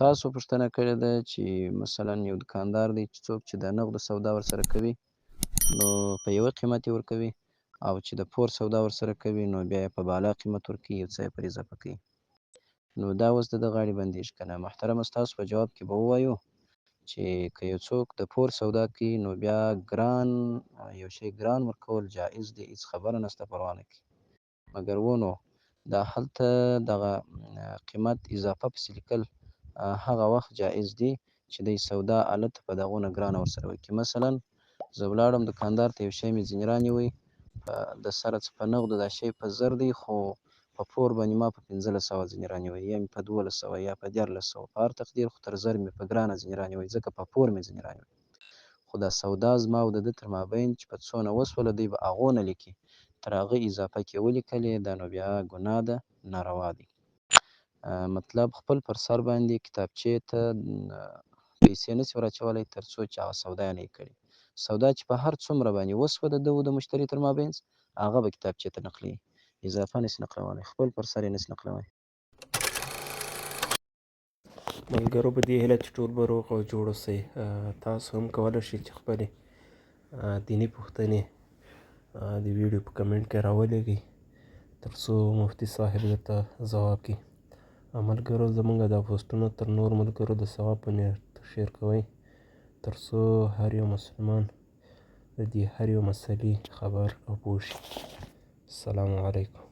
تاسو پوښتنه کړې ده چې مثلا یو دکاندار دی چې څوک چې د نغدو سودا ورسره کوي نو په یوه قیمت یې ورکوي او چې د پور سودا ورسره کوي نو بیا یې په بالا قیمت ورکوي، یو څه یې پر اضافه کوي، نو دا اوس د ده غاړې بندیږي که نه؟ محترمه ستاسو په جواب کې به ووایو چې که یو څوک د پور سودا کوي نو بیا ګران یو شی ګران ورکول جایز دی، هیڅ خبره نشته، پروا نه کوي. مګر ونو دا هلته دغه قیمت اضافه پسې لیکل هغه وخت جایز دی چې دی سودا هلته په دغونه ګرانه ورسره وکړي. مثلا زه ولاړم دکاندار ته، یو شی مې ځینې رانیوی، په د سره څه په نغدو دا شی په 1000 دی، خو په پور باندې ما په 1500 ځینې رانیوی، یا مې په 1200 یا په 1300، په هر تقدیر خو تر 1000 مې په ګرانه ځینې رانیوی، ځکه په پور مې ځینې رانیوی. خو دا سودا زما او د ده تر مابین چې په څونه وسوله دی به هغو نه لیکي، تر هغه اضافه کې ولیکلې دا نو بیا ګناه ده، ناروا دی. مطلب خپل پر سر باندې کتابچې ته پیسې نه سي وراچولی تر څو چې هغه سودا یې نه وي کړې. سودا چې په هر څومره باندې وسوه د ده و د مشتري تر مابینځ هغه به کتابچې ته نقلوي، اضافه نه سي نقلولی، خپل پر سر یې نه سي نقلولی. ملګرو په دې هیله چې ټول به روغ او جوړ اوسئ. تاسو هم کولی شئ چې خپلې دیني پوښتنې د ویډیو په کمنټ کې راولېږئ تر څو مفتي صاحب درته ځواب کړي. ملګرو زمونږ دا پوسټونه تر نورو ملګرو د ثواب په نیت شیر کوئ تر څو هر یو مسلمان د دې هر یو مسلې خبر او پوه شي. السلام علیکم.